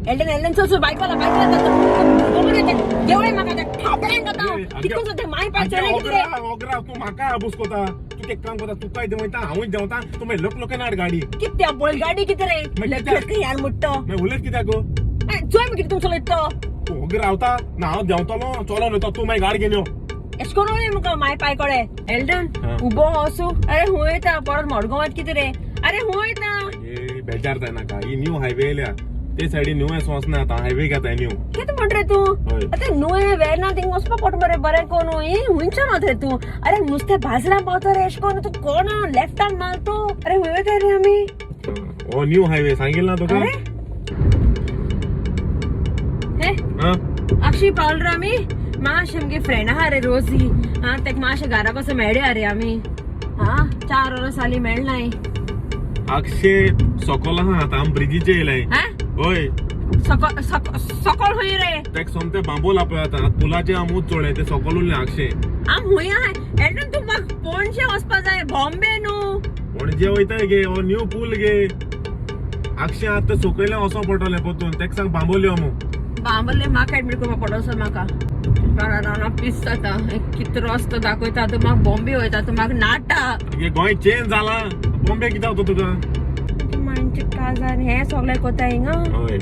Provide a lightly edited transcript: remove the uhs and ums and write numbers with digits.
Elden Elden चल चल बायकवाला बायकवाला देवळे म्हाका थापडेन जाता तिकून सुद्दां माय पाय चले कितें रे. ओगरा तूं म्हाका आबूज कोता. तूं एक काम कोता, तुकाय देंवयता, हांवूय देंवता. तूं मागीर लोक लोकांनी हाड गाडी. कित्या बैलगाडी कितें रे? मागीर लक लक यार मुट्टो. मागीर उलयत कित्याक गो? चोय मागीर तूं चलयत तो. तूं ओगी रावता ना? हांव देंवतलो, चलोन वयता. तूं मागीर गाडी घेवन यो. एश करून म्हाका माय पाय कळे एल्डन. हा. उबो असो अरे हुंय वयता परत मडगांवात कितें रे? अरे हुंय वयता? ए, बेजार जायनाका. ही न्यू हायवे येयल्या, ते सायडीन न्यू एस वचना, आतां हायवे घेता न्यू. कितें म्हण रे तूं? हय. आतां न्हय वेर्ना थिंग वचपा पडटा मरे बरें कोन ही हुंयच्यान वता रे तूं? अरे नुस्तें बाजरां पावता रे. एश कोन तूं कोण लेफ्टान मार तूं. अरे हुंय वयता रे आमी? हो न्यू हायवे सांगितलं ना तुका. अरे हे. हा. आक्षी पावल रे आमी. मातशें आमगे फ्रेंड आहा रे रोजी, हा तेका मातशें घरा कसो मेळया रे आमी. हा 4 वरां जालीं मेळनाय. आक्षे सकल आहा आतां, आमी ब्रिजीचेर येयलाय. हा. हय. सकल सकल खंय रे? तेक सोमते बांबोल पळय आतां पुलाचे आमूच चोडे ते सकल उरले आक्षे. आम हुंय आहाय एल्डन, तूं म्हाका पणजे वचपा जाय, बॉम्बे न्हू. पणजे वयताय गे, हो न्यू पूल गे आक्षे. आतां सकयल्यान वचों पडटलें परतून. तेक सांग बांबोल यो मू. बांबोल्ले म्हाका एडमीट करपा पडोसो म्हाका रावना पीस जाता. कितें रस्तो दाखयता आतां म्हाका? बॉम्बे वयता तूं, म्हाका नाटा. गे गोंय चेंज जाला, बॉम्बे कित्याक वता तुका? मांचे काजार हें सगळें कोता हिंगा. हय.